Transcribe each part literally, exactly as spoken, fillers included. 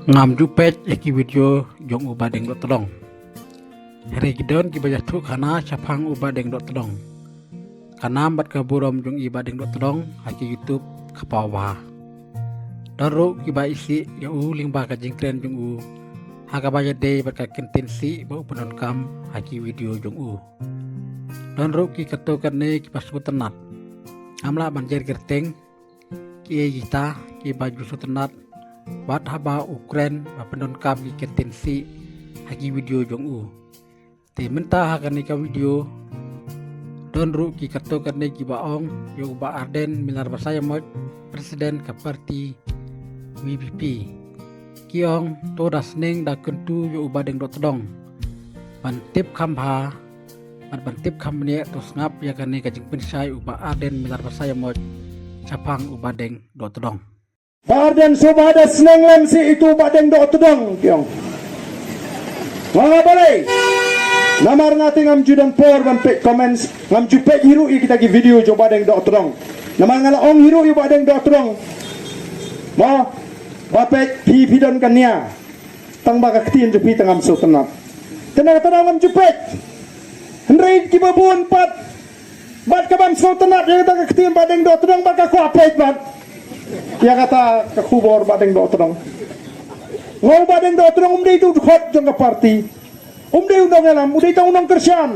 Ngam ju peit ïa ki video jong u Bahdeng Dohtdong. Hynrei ki don kiba ïathuh khana shaphang u Bahdeng Dohtdong. Ka nam bad ka burom jong i Bahdeng Dohtdong ha ki YouTube ka paw bha. Don ruh kiba isih ïa u lyngba ka jingkren jong u ha kaba ïadei bad ka kyntien sih ba u pyndonkam ha ki video jong u. Don ruh ki katto katne kiba sngewtynnat. Ngam lah ban jer kyrteng kiei kita kiba ju sngewtynnat wat haba u kren ba pyndonkam ki kyntien sih ha ki video jong u. Te mynta ha kane ka video don ruh ki katto katne kiba ong ïa u Bah Ardent Miller Basaiawmoit, President ka party VPP. Ki ong to da sneng da kyntu ïa u Bahdeng Dohtdong ban tip kham bha bad ban tip kham bniah. To sngap ïa kane ka jingpynshai u Bah Ardent Miller Basaiawmoit shaphang u Bahdeng Dohtdong. Bah Ardent, sngewbha da sneng lem seh ïa utu u Bahdeng Dohtdong, ki ong. Nga nga balei? Namar nga te ngam ju don por ban peit comments, ngam ju peit hi ruh ïa kita ki video jong u Bahdeng Dohtdong. Namar nga la ong hi ruh ïa u Bahdeng Dohtdong, mo, ba peit phi, phi don ka nia. Tang ba ka ktien jong phi te ngam sngewtynnat. Te na kata daw ngam ju peit. Hynrei kiba bun pat bad ka bym sngewtynnat ïa kata ka ktien Bahdeng Dohtdong bad ka kwah peit bad ïa kata ka khubor Bahdeng Dohtdong. Nga u Bahdeng Dohtdong um dei utu u dkhot jong ka party. Um dei u nongïalam, u dei tang u nongkyrshan.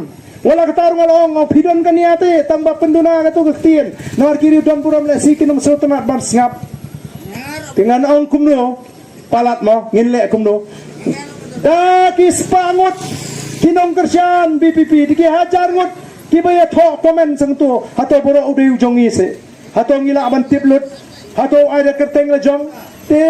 Wat la kata ruh nga la ong, nga phi don ka nia te, tang ba pynduna kato ka ktien. Namar ki riew don burom lehse kin ym sngewtynnat ban sngap. Te ngan ong kumno, palat mo, ngin leh kumno. Da ki spah ngut ki nongkyrshan VPP, da ki hajar ngut kiba ïathoh comment sngewthuh, hato baroh u dei u jong ngi seh. Hato ngi lah ban tip lut? Hato ai da kyrteng la jong? Te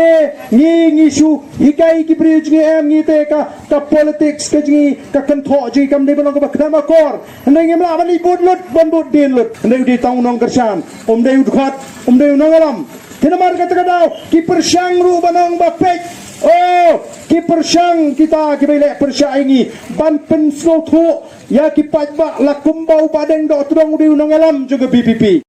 ngi, ngi shu hikai ki briew jong ngi em? Ngi te ka, ka politics ka jong ngi, ka kynthoh jong ngi kam dei ban long kaba khlem akor. Hynrei ngim lah ban ïa bud lut, ban bud dien lut. Hynrei u dei tang u nongkyrshan, um dei u dkhot, um dei u nongïalam. Te namar kata ka daw ki pyrshang ruh ban ong ba peit. Oh, ki pyrshang kita kiba ïaleh pyrshah ïa ngi ban pynsngewthuh ïa ki paidbah la kumba u Bahdeng Dohtdong u dei u nongïalam jong ka VPP.